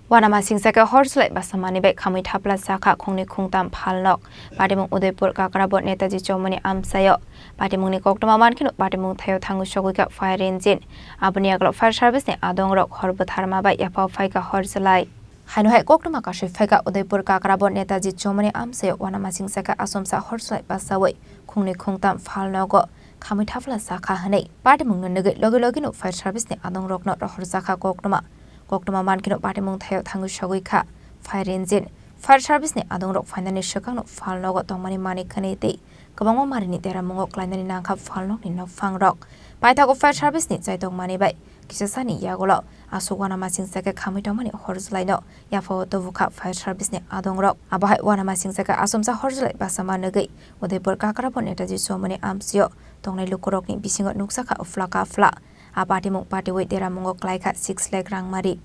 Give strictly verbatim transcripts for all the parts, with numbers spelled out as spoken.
Uanama singsa khe hor chwlai basa manwi bai khamwi thapla sakha khungni khungtam phalnok. Patimung Udaipur Kakrabot Netaji Chowmani amchaio. Patimungni koktwma mankheno patimung thaio thangwi sogwi kha fire engine. Aboni yagulo fire service ni adongrok hor bwtharma bai yaphao phaikha hor chwlai. Haino hai koktwma kasui phaikha Udaipur Kakrabot Netaji Chowmani amchaio uanama singsa khe achomsa hor chwlai basawi khungni khungtam phalnogo khamwi thapla sakha hwnwi patimungno nugwi logi logino fire service ni adongrokno rohorjakha koktwma. Koktwma mankheno patimung thaio thangwi sogwi kha fire engine. Fire service ni adongrok phainani swkangno phalnogo tongmani manwi khwnwi tei kwbangma marini deramungo klainani nangkha phalnokni nokphangrok. Paithago fire service ni chaitokmani bai kisasani yagulo aswk uanama singsa khe khamwi tongmani hor chwlaino yaphao tubukha fire service ni adongrok. Abohai uanama singsa khe achomsa hor chwlai basa manwi Udaipur Kakrabot Netaji Chowmani amchaio tongnai lukurokni bisingo nukjakha phlaka phla. A patimung patiwi deramungo klaikha six lakh rangmari.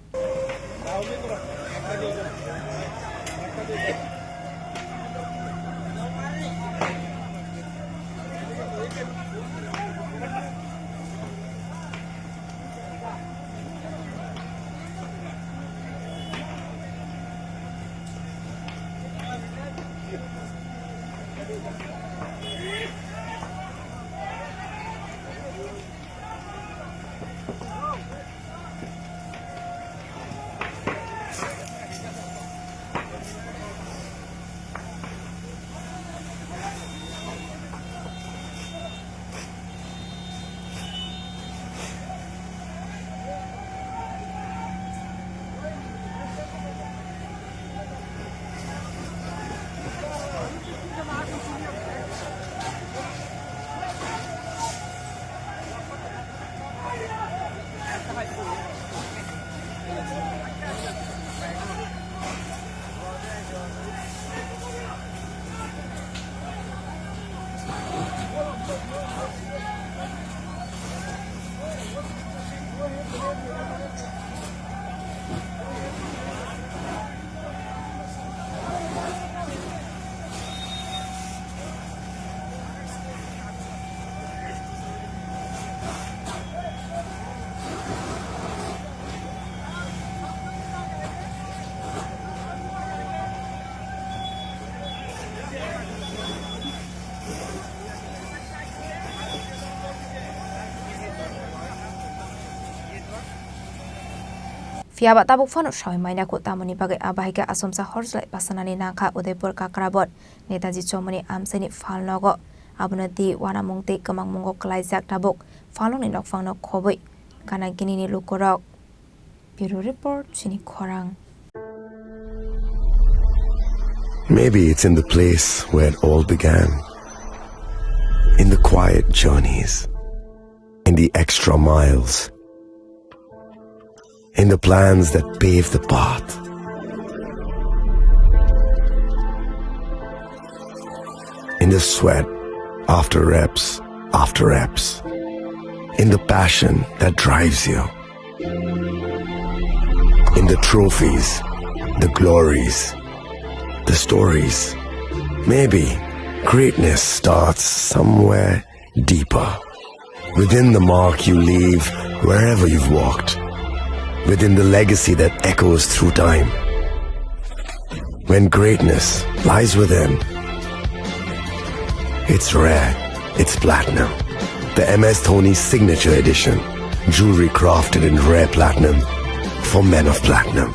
Phiya ba tabuk phano sawi maina kho, tamoni bagwi a bahai khe achomsa hor chwlai basanani nangkha Udaipur Kakrabot Netaji Chowmani amchaini phalnogo. Abono twi uanamung tei kwmangmungo klaijak tabuk phalnokni nokphangno khobwi gana ginini lukurok. Bureau Report, Chini Khorang. Maybe it's in the place where it all began. In the quiet journeys. In the extra miles. In the plans that pave the path. In the sweat after reps after reps. In the passion that drives you. In the trophies, the glories, the stories. Maybe greatness starts somewhere deeper. Within the mark you leave wherever you've walked. Within the legacy that echoes through time. When greatness lies within, it's rare, it's platinum. The M S Dhoni Signature Edition. Jewelry crafted in rare platinum for men of platinum.